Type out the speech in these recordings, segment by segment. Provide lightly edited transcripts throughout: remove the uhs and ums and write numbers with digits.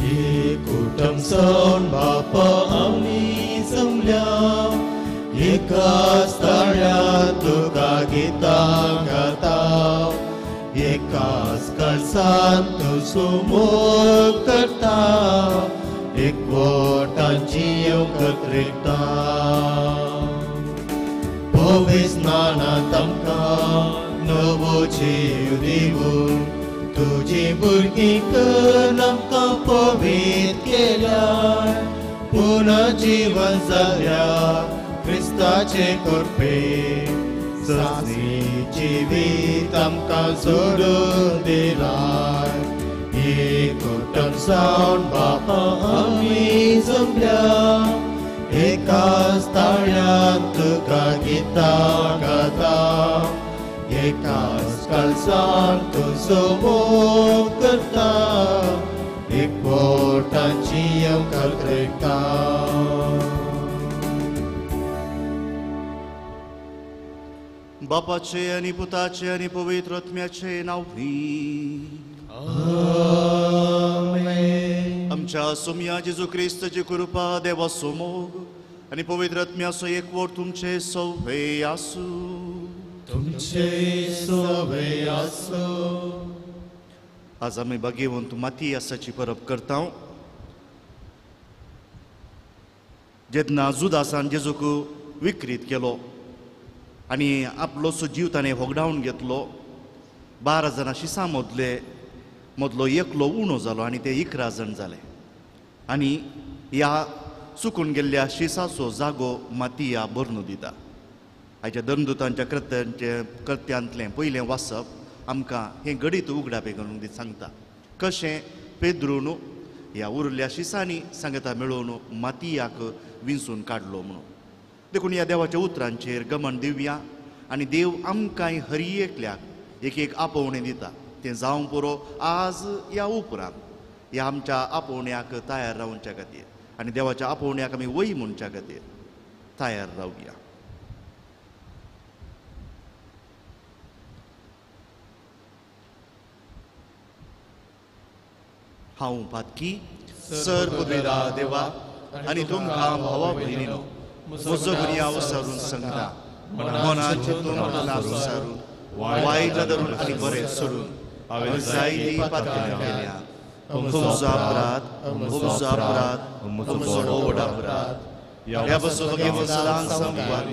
एकूटम सावन बापा आमी जमल्या एकाच ताळ्यान तुका गितां गाता एकाच कळसान तुजो मोग करता एकवटान जियोंक त्रिकता पवित्र स्नानांत आमकां नवो जीव दिवन तुजी भुरगीं करून आमकां पवित्र केल्यार पुनः जीवन जाल्या क्रिस्ताचे कृपे सासणी जिवीत आमकां जोडून दिलां एकूटम सावन बापा आमी जमल्या एकाच ताळ्यान तुका गितां गाता एकाच कळसान तुजो मोग करता एकवटान जियोंक त्रिकता. बापाचे आनी पुताचे आनी पवित्र आत्म्याचे नांव. आमेन. आमच्या सोमया जेजू क्रिस्ताची कृपा देवाचो मोग आनी पवित्र आत्म्याचो एकवट तुमचे सवे आसूं. तुमचे सवे आसूं. आज आमी भाग्यवंत मातियासाची परब करता. जेन्ना जुदासान जेजूक विक्रीत केलो आनी आपलोसो जीव ताणें होगडावन घेतलो, 12 जाणां शिसां मदले मदलो एकलो उणो जालो आनी ते 11 जाण जाले. आनी ह्या चुकून गेल्ल्या शिसाचो जागो मातिया भरून दिता. आयच्या धर्मदूतांच्या कृत्यांतलें पयलें वाचप आमकां हें घडीत उगडापें करून सांगता कशें पेद्रून ह्या उरल्या शिसांनी सांगता मेळोवन मातियाक विंचून काडलो म्हणून. देखून ह्या देवाच्या उतरांचेर गमन दिवया आनी देव आमकांय हरी एकल्याक एक एक आपोवणें दिता तें जावं पुरो आज ह्या उपरांत ह्या आमच्या आपोवण्याक तयार रावच्या खातीर आनी देवाच्या आपोवण्याक आमी वय म्हणच्या खातीर तयार रावया. हांव पातकी सर पदवेदा देवा आनी तुमकां भावा भयणीनो म्हजो गुन्यांव सारून सांगता मनाचे तोंड सारून वायट धरून आनी बरें सोडून हांवें जायतीं पातकां केल्या. म्हजो अपराध म्हजो अपराध म्हजो व्हड अपराध. ह्या पासून सदांच सामकार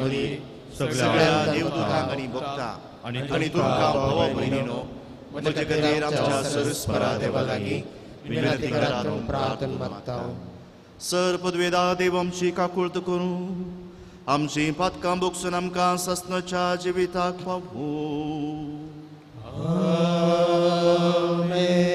सगळ्या देवदूतांक आनी भक्तांक आनी तुमकां भावा भयणीनो म्हजे खातीर आमच्या सर्वेस्परा देवा लागीं विनंती करात प्रार्थना मागता. सर पदवेदा देव आमची काकुळत करूं आमची पातकां भोगसून आमकां सासणाच्या जिविताक पावूं. आमेन.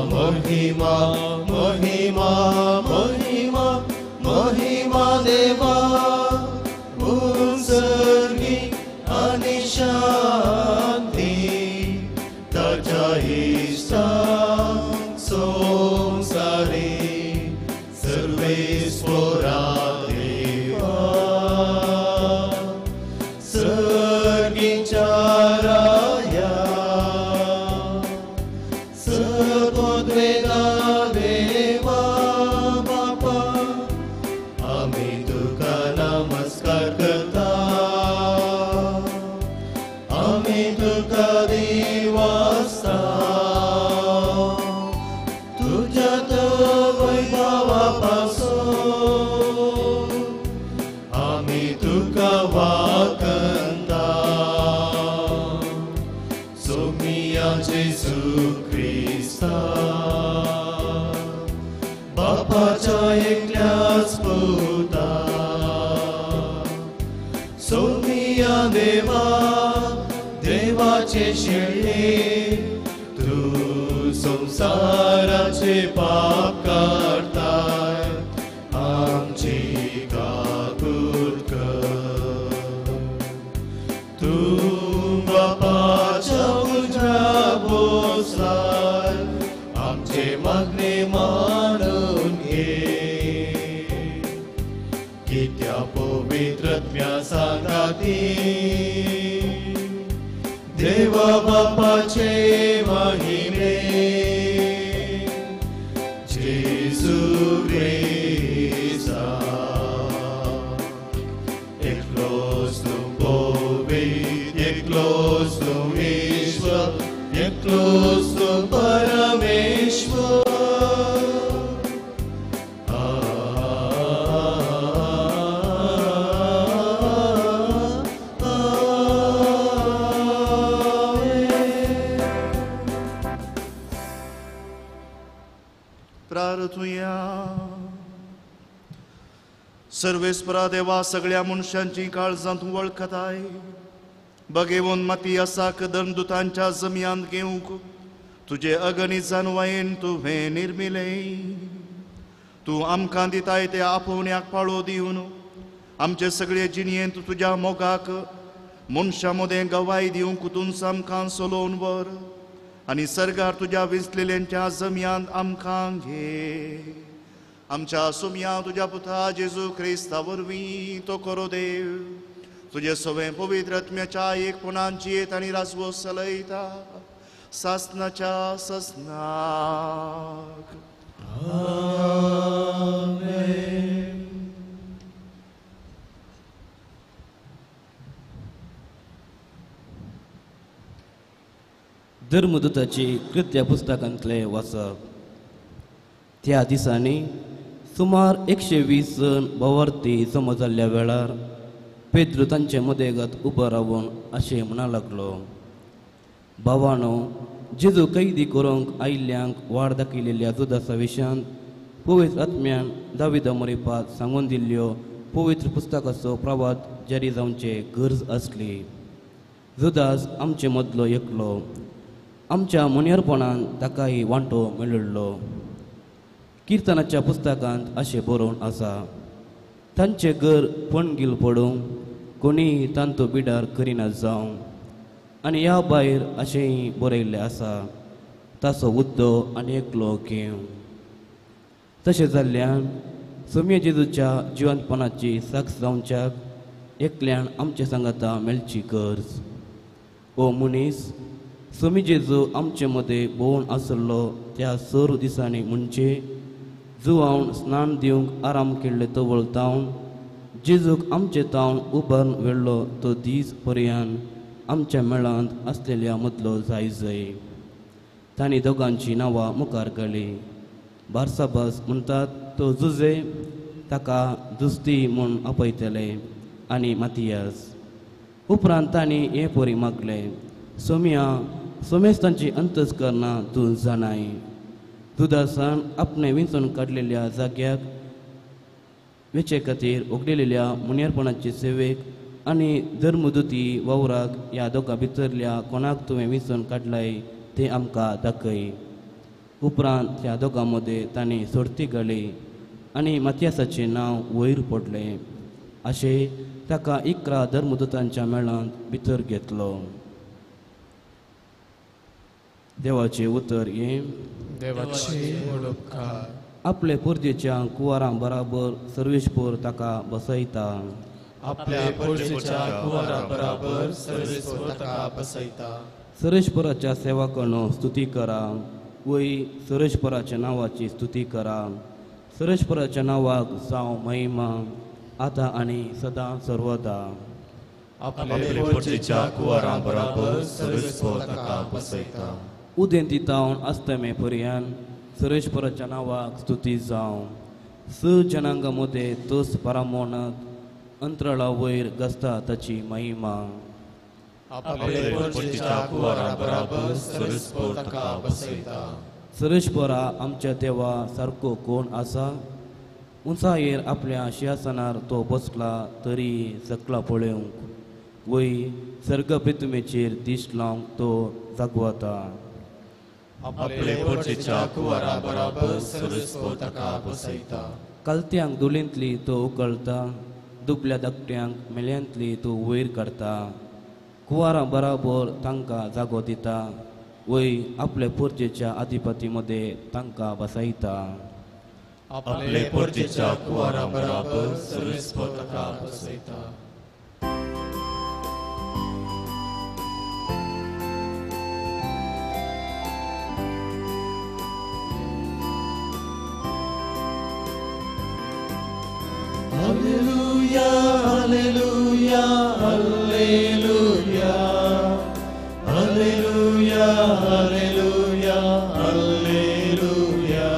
महिमा महिमा महिमा महिमा देवा उंसर्गी आनी शांती ताच्या इश्टांक संवसारी सर्वेस्परा देवा सर्गीच्या राया सपदवेदा देवा आमी तुका दिवासता तुज्या वैभवा पासून आमी तुका वाकंता सोमिया जेजू क्रिस्ता बापाच्या एकल्याच पुता सोमिया देवा देवाचे शेळये तूं संवसाराचे पाप काडताय आमची काकूट कर तूं बापाच्या उजव्या बोसलाय आमचे मागणे मानून घे कित्या पवित्रत्म्या सांगाती देवा बापाचे महिमे जेजू क्रिस्ता एकलोच तूं पवित्र एकलोच तूं ईश्वर एकलोच तूं परमेश्वर. सर्वेस्परा देवा सगळ्या मनशांची काळजां तूं वळखताय बगेवन माती आसाक दंदुतांच्या जमयांत घेवंक तुजे अगणीत जानवायेन तुवें निर्मिलें. तूं आमकां दिताय त्या आपोवण्याक पाळो दिवन आमचे सगळे जिणयेंत तुज्या मोगाक मनशां मदें गवाय दिवंक तूं आमकां सोलोवन व्हर आनी सर्गार तुज्या विंचलेल्यांच्या जमयांत आमकां घे. आमच्या सुमया तुज्या पुता जेजू क्रिस्ता वरवीं तो करो देव तुजे सवें पवित्र आत्म्याच्या एकपणान जियेत आनी राजवो चलयता सासनाच्या सासनाक. आमेन. धर्मदूताची कृत्या पुस्तकांतलें वाचप. त्या दिसांनी सुमार 120 जण भोंवर्ती जमा जाल्ल्या वेळार पेद्रू तांचे मदेगत उबो रावन अशें म्हणा लागलो, भावानो, जेजू कैदी करूंक आयिल्ल्यांक वाड दाखयलेल्या जुदासा विशयांत पवित्र आत्म्यान दाविदा मोरीपात सांगून दिल्ल्यो पवित्र पुस्तकाचो प्रवाद जारी जावचे गरज आसली. जुदास आमचे मदलो एकलो, आमच्या मुनियरपणान ताकाय वांटो मेळिल्लो. किर्तनाच्या पुस्तकांत अशें बरोवन आसा, तांचें घर पणगील पडूं, कोणीय तांचो बिडार करिना जावं. आनी ह्या भायर अशेंय बरयल्लें आसा, ताचो उद्दो आनी एकलो घेवं. तशें जाल्ल्यान सोम्या जेजूच्या जिवंतपणाची साक्ष जावच्याक एकल्यान आमचे सांगाता मेळची गरज. ओ मनीस, सोमी जेजू आमचे मदें भोंवून आसलो त्या 100 दिसांनी म्हणजे जुवावन स्नान दिवंक आराम केल्ले तवळ तावन जेजूक आमचे तावन उबारून व्हेल्लो तो दीस पर्यान आमच्या मेळांत आसलेल्या मदलो जाय जय. तांणी दोगांची नांवां मुखार घाली. बारसाबास म्हणटात तो जुजे, ताका दुस्ती म्हूण आपयतले, आनी मातियास. उपरांत तांणी हें परी मागलें, सोम्या, सोमेस्तांची अंतस्करणां तूं जाणाय. जुदासान आपणें विंचून काडलेल्या जाग्याक वेचे खातीर उगडिल्ल्या मुनियरपणाचे सेवेक आनी धर्मदुती वावराक ह्या दोगां भितरल्या कोणाक तुवें विंचून काडलाय तें आमकां दाखय. उपरांत त्या दोगां मदें तांणी सोडती घाली आनी मातियासाचें नांव वयर पडलें. अशें ताका 11 धर्मदुतांच्या मेळांत भितर घेतलो. देवाचें उतर हें. देवाचे उपकार. आपले पोरजेच्या कुवारां बराबर सर्वेस्पोर ताका बसयता. आपल्या पोरजेच्या कुवारां बराबर सर्वेस्पोर ताका बसयता. सर्वेस्पोराच्या सेवकांनो स्तुती करा, वय सर्वेस्पोराच्या नांवाची स्तुती करा. सर्वेस्पोराच्या नांवाक जावं महिमा आतां आनी सदां सर्वदा. आपले परजेच्या कुवारां बराबर सर्वेस्पर ताका बसयता. उदेंती तावन अस्तमे पर्यान सर्वेस्पराच्या नांवाक स्तुती जावं. स जनांगा मदें तोच परामोणत अंतराळा वयर गाजता ताची महिमा. आपले परजेच्या कुवारां बराबर सर्वेस्पर ताका बसयता. सर्वेस्परा आमच्या देवा सारको कोण आसा? उंचायेर आपल्या शिंहासनार तो बसला तरी सकला पळोवंक वय सर्ग पितुमेचेर दीस लावंक तो जागवता. आपले परजेच्या कुवारां बराबर सर्वेस्पर ताका बसयता. कालत्यांक दुलींतली तो उकळता, दुबल्या धाकट्यांक मेल्यांतली तो वयर काडता. कुवारां बराबर तांकां जागो दिता, वय आपले परजेच्या आधिपती मदें तांकां बसयता. आपले परजेच्या कुवारां बराबर सर्वेस्पर ताका बसयता. Alleluia, alleluia, alleluia, alleluia, alleluia, alleluia.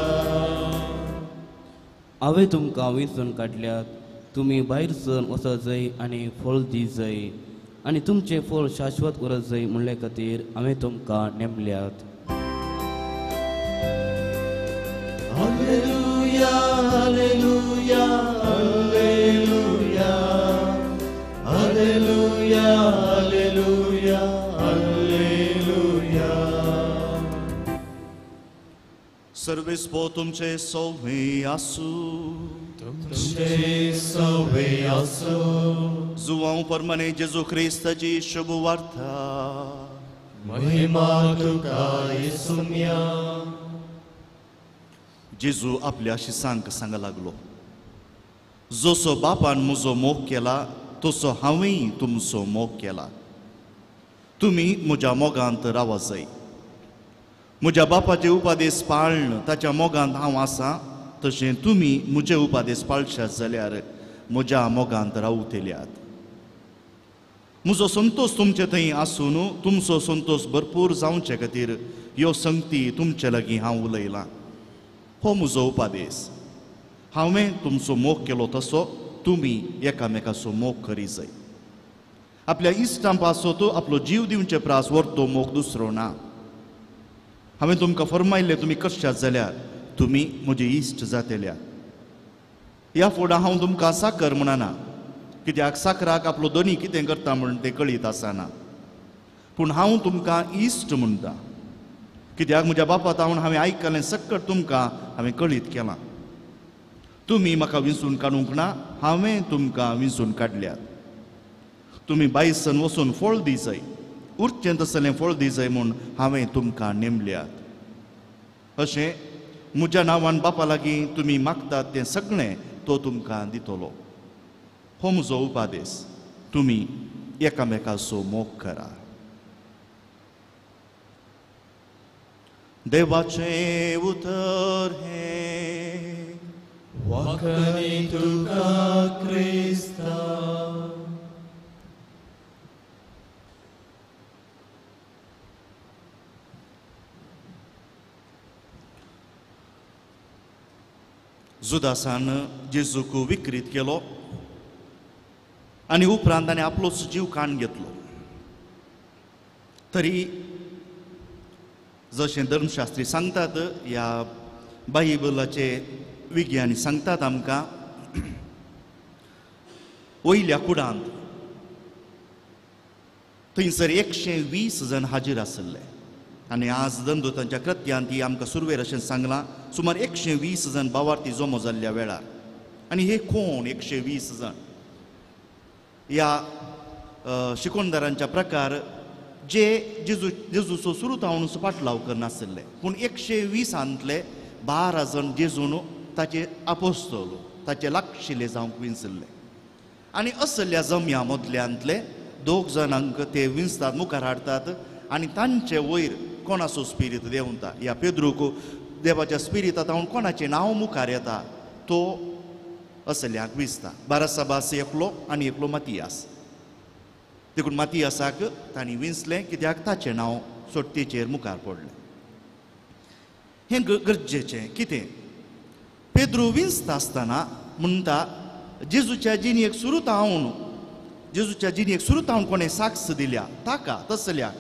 हांवें तुमकां वेंचून काडल्यात, तुमी भायर सरून वचत जाय आनी फळ दी जाय आनी तुमचें फळ शाश्वत उरत जाय म्हणले खातीर हांवें तुमकां नेमल्यात. Alleluia, alleluia, alleluia, alleluia, alleluia, alleluia. सर्वेस्पर तुमचे सवे आसूं. तुमचे सवे आसूं. जुवांव परमाने जेजू क्रिस्ताची शुभ वार्ता. महिमा तुका येसुम्या. जेजू आपल्या शिसांक सांग लागलो, जसो बापान म्हजो मोग केला तसो हांवेंय तुमचो मोग केला. तुमी म्हज्या मोगांत रावा जाय. म्हज्या बापाचे उपादेश पाळन ताच्या मोगांत हांव आसा, तशें तुमी म्हजे उपादेश पाळशात जाल्यार म्हज्या मोगांत रावतल्यात. म्हजो संतोश तुमचे थंय आसून तुमचो संतोश भरपूर जावचे खातीर ह्यो संगती तुमचे लागीं हांव उलयलां. हो म्हजो उपादेश. हांवें तुमचो मोग केलो तसो तुमी एकामेकाचो मोग करी जाय. आपल्या इश्टां पासत आपलो जीव दिवचे प्रास व्हरतो मोग दुसरो ना. हांवें तुमकां फरमायल्लें तुमी करशात जाल्यार तुमी म्हजे इश्ट जातल्या. ह्या फुडें हांव तुमकां साकर म्हणना, कित्याक साकराक आपलो धनी कितें करता म्हूण तें कळीत आसना. पूण हांव तुमकां इश्ट म्हणटा, कित्याक म्हज्या बापा तावन हांवें आयकलें सक्कट तुमकां हांवें कळीत केलां. तुमी म्हाका विंचून काडूंक ना, हांवें तुमकां विंचून काडल्यात. तुमी बायसन वचून फळ दी जाय, उरचें तसलें फळ दी जाय म्हूण हांवें तुमकां नेमल्यात. अशें म्हज्या नांवान बापा लागीं तुमी मागतात तें सगळें तो तुमकां दितलो. हो म्हजो उपादेश, तुमी एकामेकाचो मोग करा. देवाचें उतर हें. वाखणी तुका क्रिस्ता. जुदासान जेजूक विक्रीत केलो आनी उपरांत ताणें आपलोच जीव काण घेतलो. तरी जशें धर्मशास्त्री सांगतात, ह्या बायबलाचे विज्ञानी सांगतात आमकां, वयल्या कुडांत थंयसर 120 जण हाजीर आशिल्ले आनी आज दंदुतांच्या कृत्यांत ही आमकां सुरवेर अशें सांगलां, सुमार 120 जण बावार्थी जमो जाल्ल्या वेळार. आनी हे कोण 120 जण? ह्या शिकोणदारांच्या प्रकार जे जेजू जेजूचो सुरू जावन पाटलाव करनाशिल्ले, पूण 120 12 जण जेजून ताचे आपोस्तोल ताचे लागशिल्ले जावंक विंचल्ले. आनी असल्या जमया मदल्यांतले 2 जाणांक ते विंचतात, मुखार हाडटात आनी तांचे वयर कोणाचो स्पिरीत देंवता. ह्या पेद्रूक देवाच्या स्पिरिता तावन कोणाचें नांव मुखार येता तो असल्यांक विंचता. बारासाबास एकलो आनी एकलो मातियास. देखून मातियासाक तांणी विंचलें कित्याक ताचें नांव सोडतीचेर मुखार पडलें. हें गरजेचें कितें? पेद्रू विंचता आसतना म्हणटा जेजूच्या जिणेक सुरू तावन, जेजूच्या जिणेक सुरू तावन कोणें साक्ष दिल्या ताका तसल्या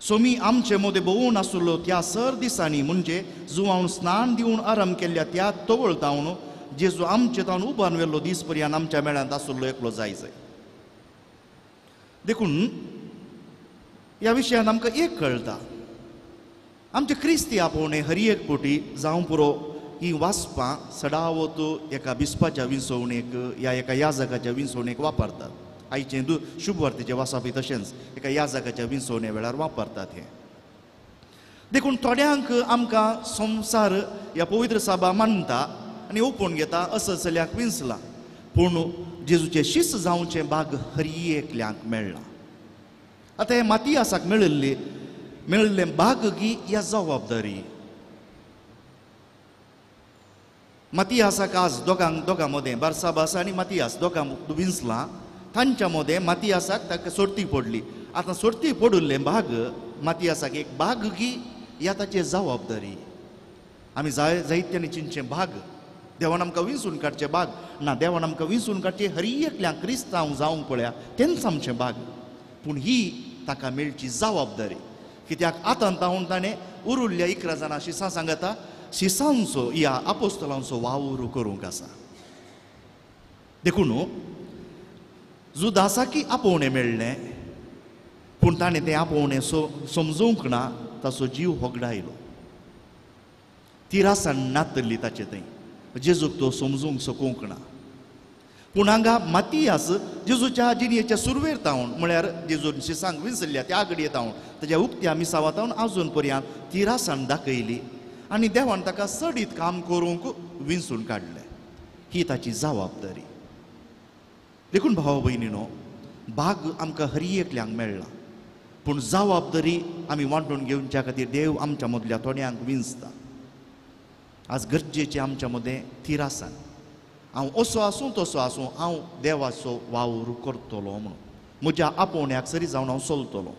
सोमी आमचे मदें भोंवून आसलो त्या सर दिसांनी, म्हणजे जुवान स्नान दिवन आराम केल्ल्या त्या तवळ तावन जेजू आमचे तावन उबारून व्हेल्लो दीस पर्यंत आमच्या मेळांत आसलो एकलो जाय जाय. देखून ह्या विशयान आमकां एक कळटा, आमचे क्रिस्ती आपोवणें हर एक पोटी जावं पुरो ही वाचपां सडावत एका बिस्पाच्या विंचवणेक या एका याजकाच्या विंचवणेक वापरतात. आयचें शुभवार्तेचें वाचपी तशेंच एका याजकाच्या विंचवणे वेळार वापरतात हें. देखून थोड्यांक आमकां संवसार ह्या पवित्र साबा मानता आनी ओपून घेता असो चल्याक विंचला, पूण जेजूचें शिस्त जावचें भाग हर एकल्यांक मेळ्ळां. आतां हें मातियासाक मेळिल्लें भाग गी ह्या जबाबदारी. मातियासाक आज दोगां मदें बारसाबास आनी मातियास दोगां विंचलां, तांच्या मदें मातियासाक ताका सोडती पडली. आतां सोडती पडिल्लें भाग मातियासाक एक भाग गी ह्या ताची जबाबदारी. आमी जायत्यांनी चिंतचें भाग देवान आमकां विंचून काडचें भाग ना, देवान आमकां विंचून काडचें हर एकल्याक क्रिस्तांव जावंक पळया तेंच आमचें भाग, पूण ही ताका मेळची जबाबदारी. कित्याक आतां तावन ताणें उरुल्ल्या 11 जाणां शिसां सांगता शिसांचो ह्या आपोस्तलांचो वावर करूंक आसा. देखून जुदासाकी आपोवणें मेळ्ळें, पूण ताणें तें आपोवणें समजूंक ना, ताचो जीव होगडायलो. तिरासान नातल्ली ताचे थंय जेजूक तो समजूंक शकूंक ना. पूण हांगा मातियास जेजूच्या जिणेच्या सुरवेर तावन, म्हळ्यार जेजून शिसांक विंचल्ल्या त्या घडये तावन ताच्या उक्त्या मिसावा तावन आजून पर्यंत तिरासान दाखयली आनी देवान ताका चडीत काम करूंक विंचून काडलें. ही ताची जबाबदारी. देखून भाव भयणीनो, भाग आमकां हर एकल्यांक मेळ्ळा, पूण जबाबदारी आमी वांटून घेवच्या खातीर देव आमच्या मदल्या थोड्यांक विंचता. आज गरजेचें आमच्या मदें थिरासान, हांव असो आसूं तसो आसूं हांव देवाचो वावर करतलो म्हणून म्हज्या आपोवण्याक सरी जावन हांव चलतलो.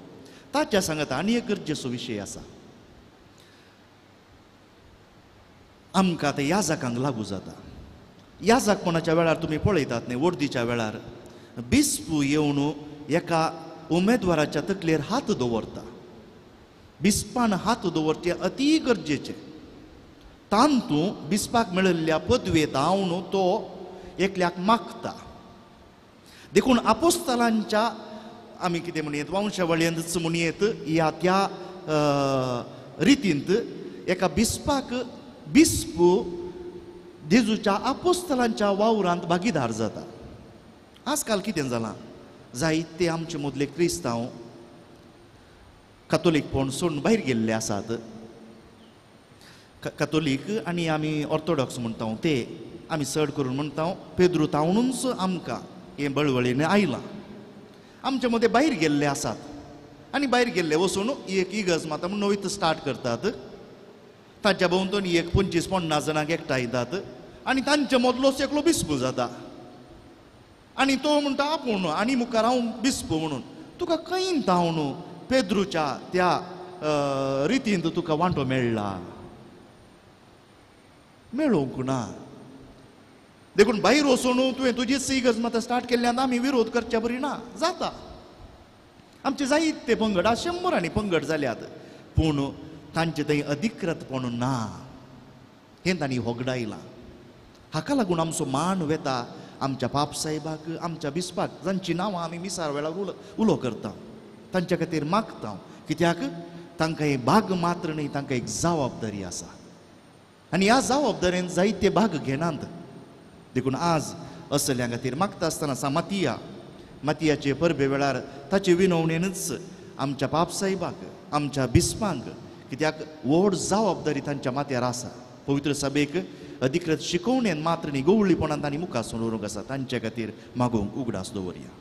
ताच्या सांगता आनी एक गरजेचो विशय आसा, आमकां आतां याजकांक लागू जाता. याजकपणाच्या वेळार तुमी पळयतात न्ही, वर्दीच्या वेळार बिस्पू येवन एका उमेदवाराच्या तकलेर हात दवरता. बिस्पान हात दवरचें अती गरजेचें. तांतू बिस्पाक मेळिल्ल्या पदवेंत हांव तो एकल्याक मागता. देखून आपोस्तलांच्या आमी कितें म्हणयेत वंशावळयेंतच म्हणयेत ह्या त्या रितींत एका बिस्पाक बिस्पू जेजूच्या आपोस्तलांच्या वावरांत भागीदार जाता. आजकाल कितें जालां, जायते आमचे मदले क्रिस्तांव कातोलीकपण सोडून भायर गेल्ले आसात. कातोलीक आनी आमी ऑर्थोडॉक्स म्हणटा ते आमी चड करून म्हणटा पेद्रू तावनूच आमकां हें बळवळीन आयलां. आमचे मदें भायर गेल्ले आसात आनी भायर गेल्ले वचून एक इगर्ज माता म्हूण नवीच स्टार्ट करतात. ताच्या भोंवतणी एक 25-50 जाणांक एकठांयतात आनी तांचे मदलोच एकलो बिस्पू जाता आनी तो म्हणटा आपूण आनी मुखार हांव बिस्पू म्हणून. तुका खंय तावन पेद्रूच्या त्या रितींत तुका वांटो मेळ्ळा? मेळोवंक ना. देखून भायर वचून तुवें तुजीच इगर्ज माता स्टार्ट केल्ल्यान आमी विरोध करच्या बरी ना जाता. आमचे जायते पंगड आज शंबरांनी पंगड जाल्यात, पूण तांचे थंय अधिकृतपण ना, हें तांणी होगडायलां. हाका लागून आमचो मान वेता आमच्या पापसाहेबाक, आमच्या बिस्पाक, जांची नांवां आमी मिसार वेळार उलो करता, तांच्या खातीर मागता. कित्याक तांकां हे भाग मात्र न्हय, तांकां एक जबाबदारी आसा आनी ह्या जबाबदारेन जायते भाग घेनात. देखून आज असल्या खातीर मागता आसतना सा मातिया मातियाचे परबे वेळार ताचे विनवणेनच आमच्या पापसाहेबाक, आमच्या बिस्पांक, कित्याक व्हड जबाबदारी तांच्या माथ्यार आसा. पवित्र सभेक अधिकृत शिकोवणेन मात्र न्ही, गोवळीपणान तांणी मुखार सरून आसा. तांचे खातीर मागूंक उगडास दवरया.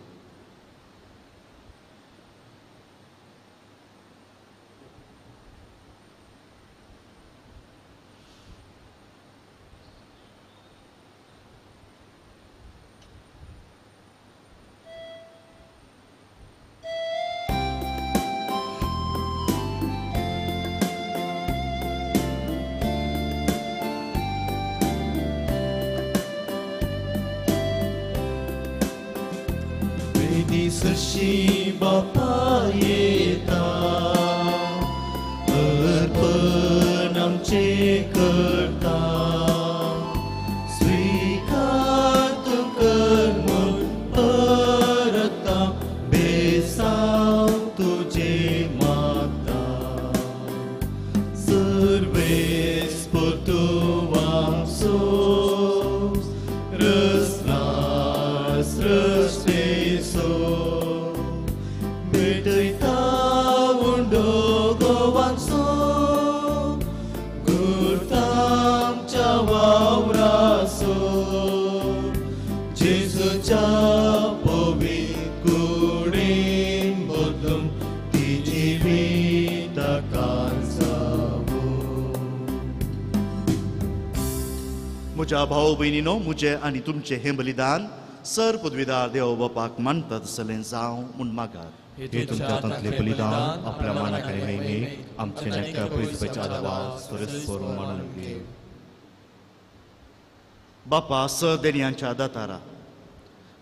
सरशी बापा येता अर्पण आमचे करता स्वीकार तूं कर म्हूण परता बेसांव तुजें मागता सर्वेस्पोर तूं आमचो रसना सृश्टेचो भेटयता उंडो गोवांचो गुर्तामच्या वावराचो जेजूच्या पवित्र कुडीन बदलून ती जिविता कांचावो. म्हज्या भाव भयणीनो म्हजें आनी तुमचें हें बलिदान सर पदवीदार देव बापाक मानतात तसलें जावं म्हूण मागात. हे तुमच्या हातांतलें बलिदान आपल्या मानाक आनी महिमेक आमचे नेकट्या पयसुपाच्या आदावा सर्वेस्पोर मानून घे. बापा सर देणयांच्या दातारा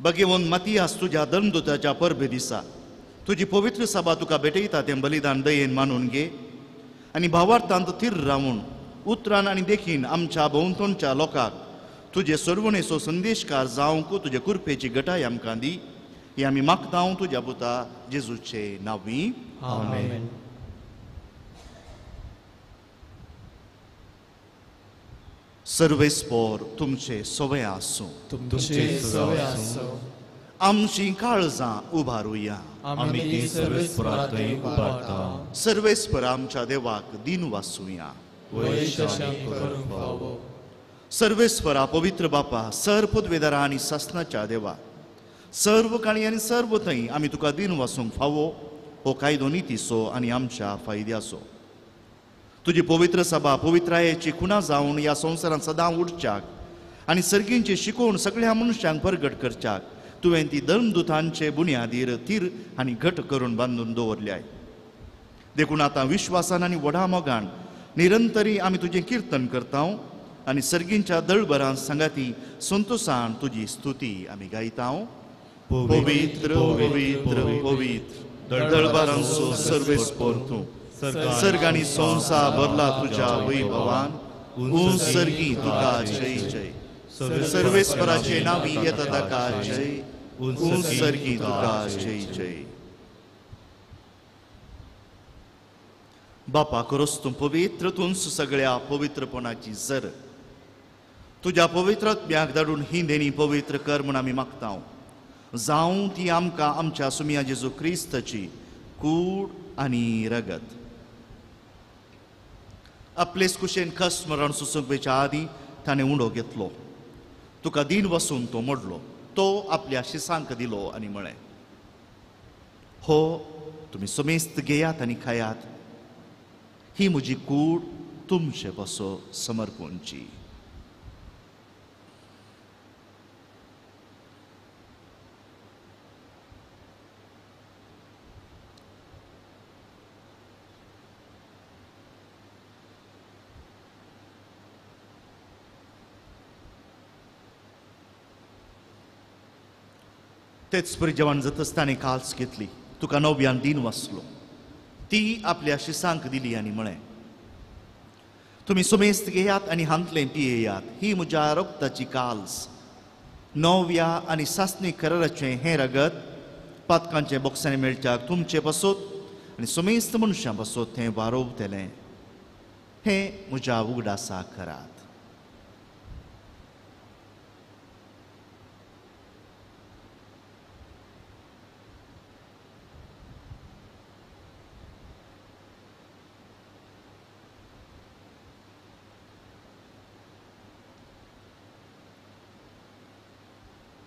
बगेवन मातियास तुज्या धर्मदूताच्या परबे दिसा तुजी पवित्र सभा तुका भेटयता तें बलिदान दयेन मानून घे आनी भावार्थांत थीर रावून उतरान आनी देखीन आमच्या भोंवतणच्या लोकांक तुजे सर्वणेचो संदेशकार जावंक तुजे कृपेची गटाय आमकां दी. ही आमी मागता तुज्या पुता जेजूचे नांवी. आमेन. सर्वेस्पोर तुमचे सवय आसूं. तुमचे सवय आसूं. आमची काळजां उबारुया. आमी ती सर्वेस्पोरा थंय उबारता. सर्वेस्पोर आमच्या देवाक दिन वासूया. सर्वेस्परा पवित्र बापा सर पदवेदारा आनी सासनाच्या देवा सर्व काळी आनी सर्व थंय आमी तुका दिन वासूंक फावो हो कायदो नितीचो आनी आमच्या फायद्याचो. तुजी पवित्र सभा पवित्रायेची खुणा जावन ह्या संवसारांत सदां उरच्याक आनी सर्गींची शिकोवण सगळ्या मनशांक परगट करच्याक तुवें ती धर्मदूतांचे बुन्यादीर थीर आनी घट करून बांदून दवरल्याय. देखून आतां विश्वासान आनी व्हडा मोगान निरंतरी आमी तुजें किर्तन करता आनी सर्गींच्या दळभरान सांगाती संतोसान तुजी स्तुती आमी गायता. पवित्र पवित्र पवित्र दळभरांचो सर्वेस्पोर तूं सर्ग आनी संवसार भरला तुज्या वैभवान. उंच सर्गी तुका जय जय. सर्वेस्पराचे नांवी येता ताका जय. उंच सर्गी तुका जय जय. बापा खरोच तूं पवित्र तूंच सगळ्या पवित्रपणाची जर तुज्या पवित्र आत्म्याक धाडून ही देणी पवित्र कर म्हूण आमी मागता. जावं ती आमकां आमच्या सुमिया जेजू क्रिस्ताची कूड आनी रगत. आपलेच कुशेन खस मरण सुसूंक आदीं ताणें उंडो घेतलो तुका दिन वसून तो मोडलो तो आपल्या शिसांक दिलो आनी म्हळें हो तुमी समेस्त घेयात आनी खायात ही म्हजी कूड तुमचे पासो समर्पणची. तेच परी जेवण जातच ताणें काल्स घेतली तुका नव्यान दिन वाचलो ती आपल्या शिसांक दिली आनी म्हळें तुमी सुमेस्त घेयात आनी हांतलें पियेयात ही म्हज्या रक्ताची काल्स नव्या आनी सासणी कराराचें हें रगत पातकांचें बोक्सांनी मेळच्याक तुमचे पासत आनी सुमेस्त मनशां पासत तें वारोवतलें हें म्हज्या उगडासा करात.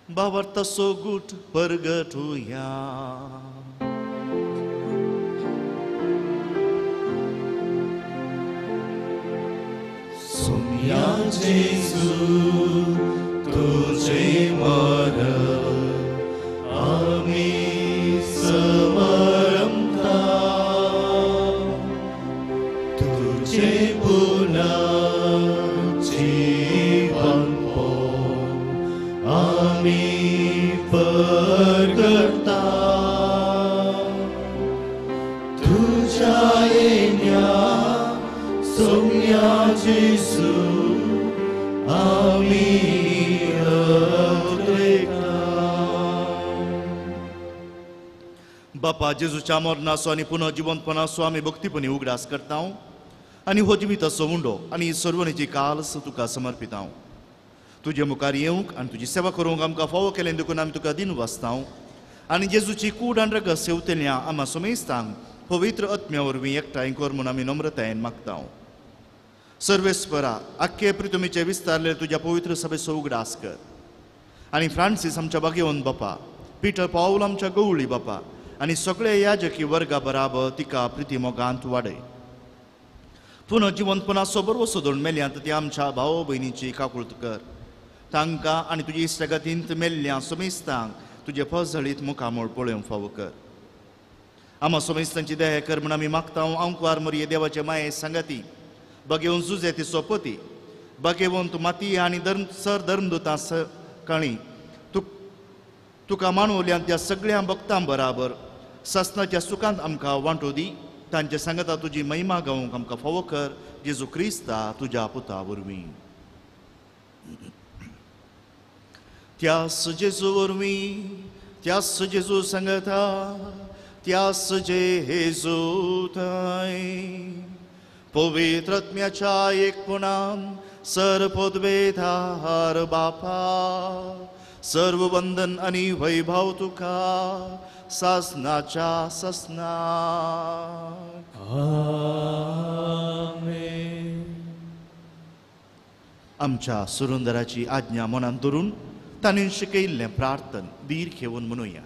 बाबर्तसो गुट परगटुया. सुमिया जेजू तुझे मरण आमी समरमता तुझे पुनर्जीवन आमी परगटता. जेजू आमी नत्रेता. बापा जेजूच्या मरणाचो आनी पुनः जिवंतपणाचो आमी भक्तीपणी उगडास करता आनी हो जिविताचो उंडो आनी सर्वणीची कालस तुका समर्पिता. तुजे मुखार येवंक आनी तुजी सेवा करूंक आमकां फावो केलें देखून आमी तुका दिन वाचता आनी जेजूची कूड आनी रगत सेवतल्या आमा समेस्तांक पवित्र आत्म्या वरवीं एकठांय कर म्हूण आमी नम्रतायेन मागता. सर्वेस्परा आख्खे प्रितुमीचे विस्तारले तुज्या पवित्र सभेचो उगडास कर आनी फ्रांसीस आमच्या बागेवन बापा, पिटर पावल आमच्या गवळी बापा आनी सगळे याजकी वर्गा बराबर तिका प्रिती मोगांत वाडय. पुनः जिवंतपणाचो बरो सोदून मेल्यांत ती आमच्या भाव भयणीची काकूळत कर. तांकां आनी तुजी इश्टागतींत मेल्ल्या समेस्तांक तुजे फजळीत मुखामोळ पळोवंक फावो कर. आमा समेस्तांची दया कर म्हूण आमी मागता. आंकवार मरये देवाचे माये सांगाती बगेवन जुजे ती सोपती बगेवंत माती आनी धर्म सर धर्मदुतां सकाळीं तुका मानवल्यान त्या सगळ्या भक्तां बराबर सासनाच्या सुखांत आमकां वांटो दी. तांचे सांगता तुजी महिमा गावंक आमकां फावो कर जेजू क्रिस्ता तुज्या पुता वरवीं. त्यास जेजू वरवीं, त्यास जेजू सांगता, त्यास जेजू थंय पवित्र आत्म्याच्या एकपणान सर पदवेधार बापा सर्व वंदन आनी वैभव तुका सासनाच्या सासनाक. आमेन. आमच्या सुरुंदराची आज्ञा मनांत धरून तांणी शिकयिल्लें प्रार्थन धीर घेवन म्हणुया.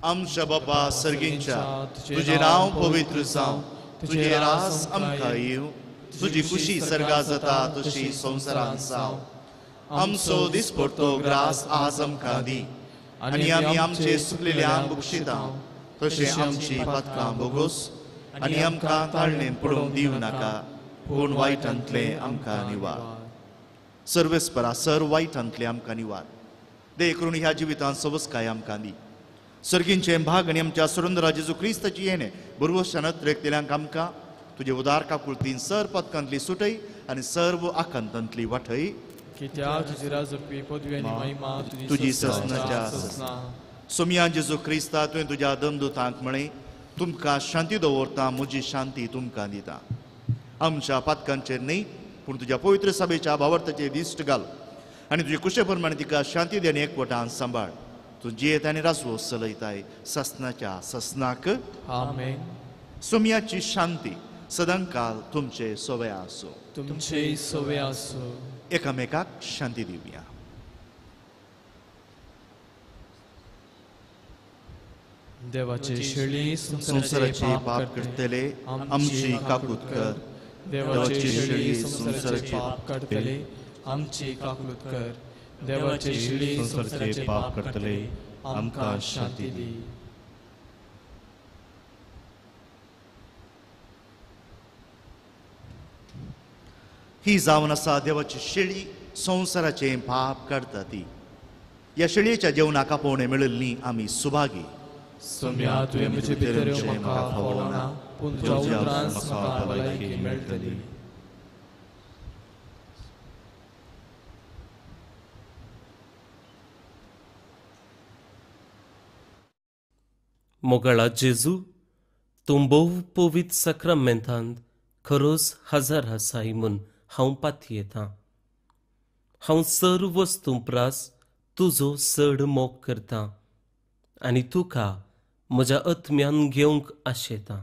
आमच्या बापा सर्गींच्या, तुजें नांव पवित्र जावं, तुजें रास आमकां येवं, तुजी खुशी सर्गा जाता तशी संवसारांत जावं. आमचो दिसपडतो ग्रास आज आमकां दी आनी आमी आमचे सुकलेल्यांक बक्षिता तशें आमची पातकां भोगोस आनी आमकां ताळणेन पडोवंक दिवं नाका, पूण वायटांतलें आमकां निवार. सर्वेस्परा सर वायटांतलें आमकां निवार. दे करून ह्या जिवितांत सवस्काय आमकां दी. सर्गींचें भाग आनी आमच्या सुरेंद्रा जेजू क्रिस्ताची येणें बरवशान अत्रेकतेल्यांक आमकां तुजे उदार काकुळतीन सर पदकांतली सुटय आनी सर्व आकांतांतली वाटय. तुजी ससनाच्या ससना. सोमया जेजू क्रिस्ता तुवें तुज्या दमदुतांक म्हळें, तुमकां शांती दवरता, म्हजी शांती तुमकां दिता. आमच्या पातकांचेर न्हय पूण तुज्या पवित्र सभेच्या भावार्थाचेर दिश्ट घाल आनी तुजे कुशे प्रमाणे तिका शांती दी आनी एकवटान सांबाळ. तूं जियेत आनी राजवो चलयताय ससनाच्या ससनाक. आमेन. सोमयाची शांती सदांकाल तुमचे सोवे आसो. तुमचे सोवे आसो. एकामेकाक शांती दिवया. देवाचे शेळी संवसाराचे पाप करतले आमची काकूत कर. देवाचे शेळी संवसाराचे पाप करतले आमची काकूत कर. देवाचे शेळी संवसाराचे पाप करतले आमकां शांती दी. ही जावन आसा देवाची शेळी संवसाराचे पाप काडटा ती. ह्या शेळयेच्या जेवणाक आपोवणें मेळिल्ली आमी सुभागी. सोम्या तुवें म्हजे भितर म्हाका फावो ना, पूण तुज्या उपरांत म्हाका भलायकी मेळटली. मोगाळा जेजू, तूं भोव पवित्र साक्रामेंतांत खरोच हजार आसाय म्हूण हांव पातयेतां. हांव सर्व वस्तूं प्रास तुजो चड मोग करतां आनी तुका म्हज्या आत्म्यान घेवंक आशेतां.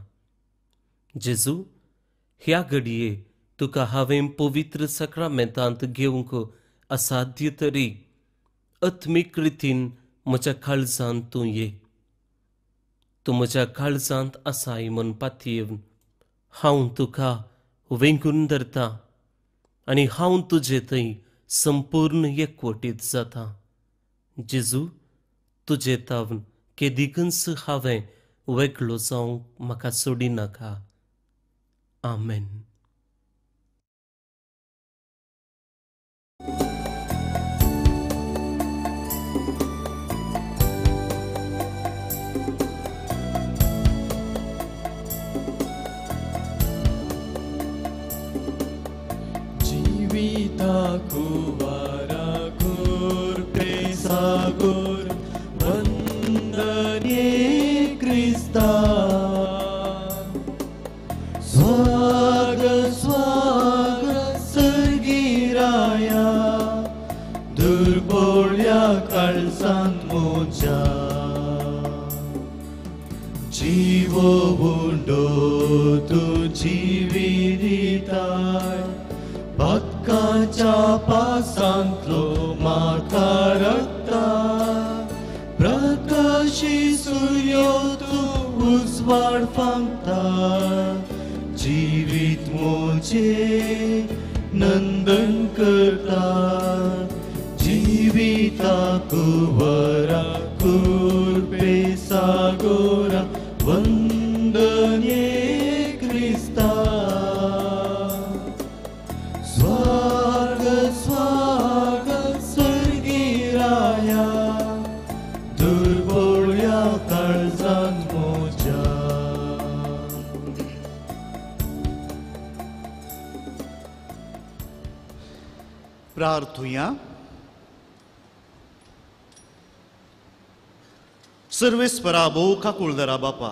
जेजू, ह्या घडये तुका हांवें पवित्र साक्रामेंतांत घेवंक असाध्य तरी आत्मीक रितीन म्हज्या काळजांत तूं ये. तूं म्हज्या काळजांत आसाय म्हूण पातयेवन हांव तुका वेंगून धरतां आनी हांव तुजे थंय संपूर्ण एकवटीत जाता. जेजू, तुजे तावन केदिकूच हांवें वेगळो जावंक म्हाका सोडिनाका. आमेन. कुवारा कुरपे सागोर वंदने क्रिस्ता स्वाग स्वाग सर्गिराया दुर्बोळ्या काळजान मोजा जीवो उंडो तूं जिवी दिताय पातकाच्या पासांतलो म्हाका रक्ता प्रकाशी सुर्यो तूं उजवाड फांकता जिवीत मोजे नंदन करता जिविता कुवरा कुरपे सागोरा वंदने क्रिस्ता स्वाग स्वाग सर्गिराया दुर्बोळ्या काळजान मोजा. प्रार्थुया. सर्वेस्परा भोव काकुळदरा बापा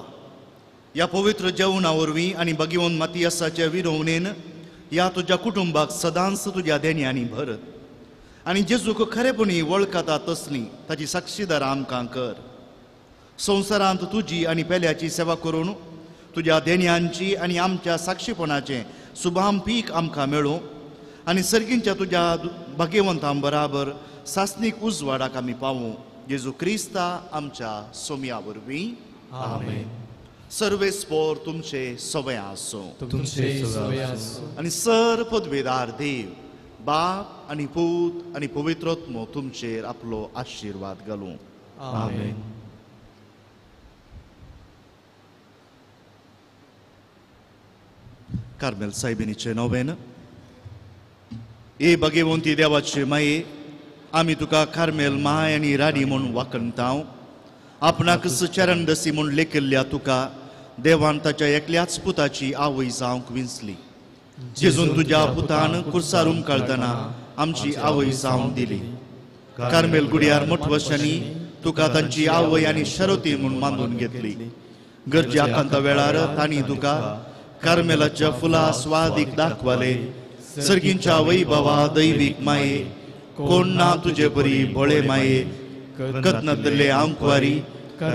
ह्या पवित्र जेवणा वरवीं आनी भगिवन मातियासाच्या विरोवणेन ह्या तुज्या कुटुंबाक सदांच तुज्या देण्यांनी भर आनी जेजूक खरेपणी वळखता तसली ताची साक्षीदार आमकां कर. संवसारांत तुजी आनी पेल्याची सेवा करून तुज्या देण्यांची आनी आमच्या साक्षीपणाचें सुभाम पीक आमकां मेळूं आनी सर्गींच्या तुज्या भाग्यवंतां बराबर सासणीक उजवाडाक आमी पावूं. जेजू क्रिस्ता आमच्या सोम्या वरवीं. आमेन. सर्वेस्पोर तुमचे सवय आसूं तुमचे सवय आसूं आनी सर पदवेदार देव बाप आनी पूत आनी पवित्रात्मो तुमचेर आपलो आशिर्वाद घालूं. आमेन. कार्मेल सायबिणीचें नोवेन. ए भगेवंती देवाचे माये, आमी तुका कार्मेल my आनी राणी म्हूण वाखणतांव. आपणाक चरणदसी म्हूण लेखिल्ल्या तुका देवान ताच्या एकल्याच पुताची आवय जावंक विंचली. जेजून तुज्या पुतान कुर्सार उमकाळतना आमची आवय जावन दिली. कार्मेल गुड्यार मठवशांनी तुका तांची आवय आनी शरती म्हूण मानून घेतली. गरजे आकांता वेळार तांणी तुका कार्मेलाच्या फुलां स्वादीक दाखवाले. सर्गींच्या वैभवा दैवीक माये, कोण ना तुजे बरी भोळे माये, कत्नातले आंकवारी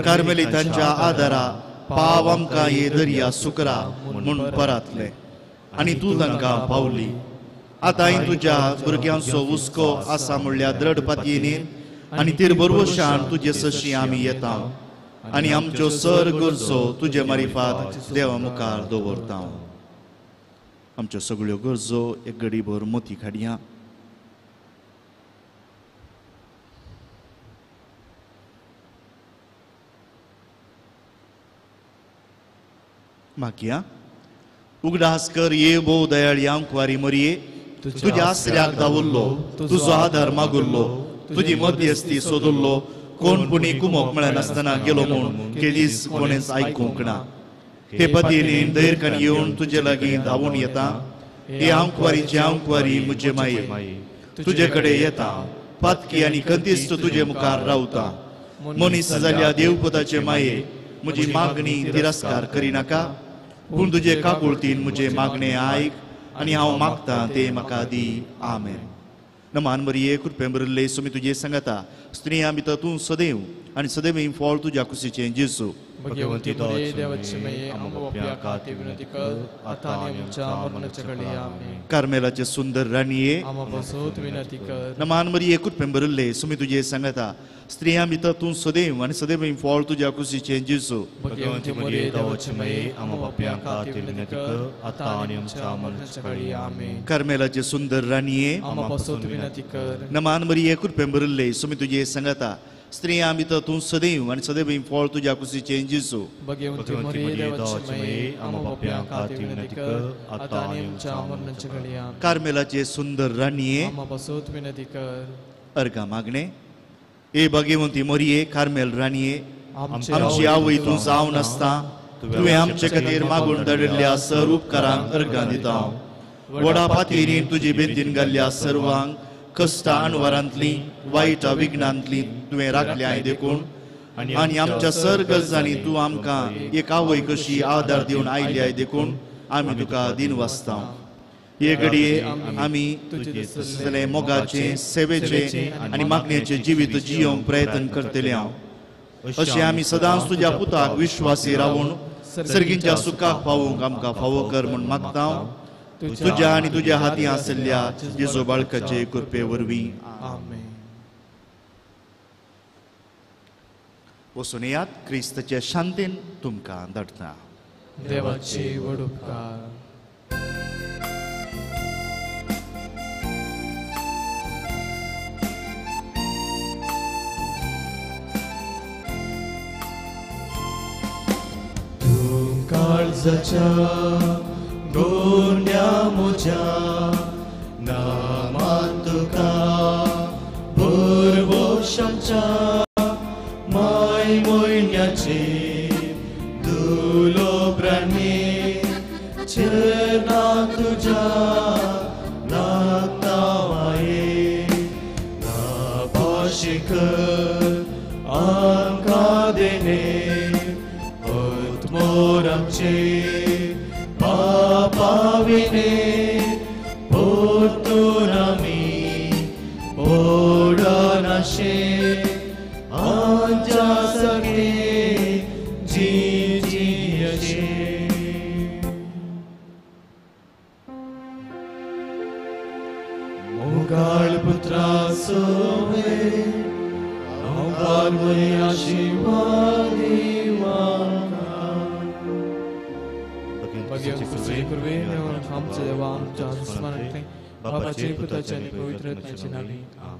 कार्मेलितांच्या आदारा पाव आमकां ये दर्या सुकरा म्हूण परातले आनी तूं तांकां पावली. आतां तुज्या भुरग्यांचो हुस्को आसा म्हणल्यार द्रढ पातयेन आनी तिर बरवशान तुजे सशी आमी येता आनी आमच्यो सर गरजो तुजे मारिफात देवा मुखार दवरता. आमच्यो सगळ्यो गरजो एक गडीभर मोती काडया. मागया. उगडास कर ये भोव दयाळी आंकवारी मरये, तुज्या आसऱ्याक दावुल्लो, तुजो आदार मागुल्लो, तुजी मध्यस्थी सोदुल्लो, कोण पुणी कुमोक मेळनासतना गेलो म्हूण केलीच कोणेच आयकूंक ना. हे पतीन धैर्यान येवन तुजे लागीं धांवून येता. हे आंकवारीचे आंकवारी म्हजे माये, तुजे कडेन येता, पातकी आनी कंतीस्त तुजे मुखार रावता. मनीस जाल्या देवपुताचे माये, म्हजी मागणी तिरस्कार करिनाका, पूण तुजे काकुळतीन म्हजे मागणे आयक आनी हांव मागता ते म्हाका दी. आमेन. नमान मरिये, कृपेन भरिल्ले सुमी तुजे सांगता, स्त्रियां भितर तूं सदैव आनी सदैव फळ तुज्या कुशीचें जेजू. भगवंती देवाचे माये, आमकां पापयां खातीर विनंती कर, आतां आनी आमच्या मरणाच्या घडये. आमेन. कार्मेलाचे सुंदर राणये, आमकां पासत विनंती कर. नमान मरिये, कृपेन भरिल्ले सुमी तुजे सांगता, स्त्रियां भितर तूं सदैव आनी सदैव फळ तुज्या कुशीचें जेजू. भगवंती मरिये देवाचे माये, आमकां पापयां खातीर विनंती कर, आतां आनी आमच्या मरणाच्या घडये. आमेन. कार्मेलाचे सुंदर राणये, आमकां पासत विनंती कर. नमान मरिये, कृपेन भरिल्ले सुमी तुजे सांगता, स्त्रियां भितर तूं सदैव आनी सदैव फळ तुज्या कुशीचें जेजू. भगवंती मरिये देवाचे माये, आमकां पापयां खातीर विनंती कर, आतां आनी आमच्या मरणाच्या घडये. आमेन. कार्मेलाचे सुंदर राणये, आमकां पासत विनंती कर. अर्घा मागणे. ए भगवंती मरिये, कार्मेल राणये, आमची आवय तूं जावन आसता, तुवें आमचे खातीर मागून धाडिल्ल्या सर उपकारांक अर्घां दिता. व्हडा पातयेन तुजी बेंतीन घाल्ल्या सर्वांक कश्टां अणवरांतली वायट विघ्नांतली तुवें राखल्याय देखून आनी आमच्या सर गरजांनी तूं आमकां एक आवय कशी आदार दिवन आयल्याय देखून आमी तुका दिन वाचता. हे घडये आमी तुजें मोगाचें सेवेचें आनी मागणेचें जिवीत जियोंक प्रयत्न करतले हांव. अशें आमी सदांच तुज्या पुताक विश्वासी रावून सर्गींच्या सुखाक पावूंक आमकां फावो कर म्हूण मागता तुज्या आनी तुज्या हाती आशिल्ल्या जेजू बाळकाचे कृपे वरवीं. वचून येयात, क्रिस्ताचे शांतीन तुमकां धाडटा. देवाचे व्हड उपकार. काळजाच्या गोंड्या म्हज्या नामान तुका भरवशाच्या माय म्हयन्याचे दुलोब्रांनी चेना तुज्या लागता माये नापाशिकर आमकां देणे मोराचे पापाविने पोतून आमी पडनाशे आमच्या सगळे जी जी अशे. मोगाळ पुत्रा सोवे हांव आशिर्वाद आमच्या देवा आमच्या स्मरणांतलें बाबाचे पुताचे आनी पवित्र आत्म्याचे नांवान.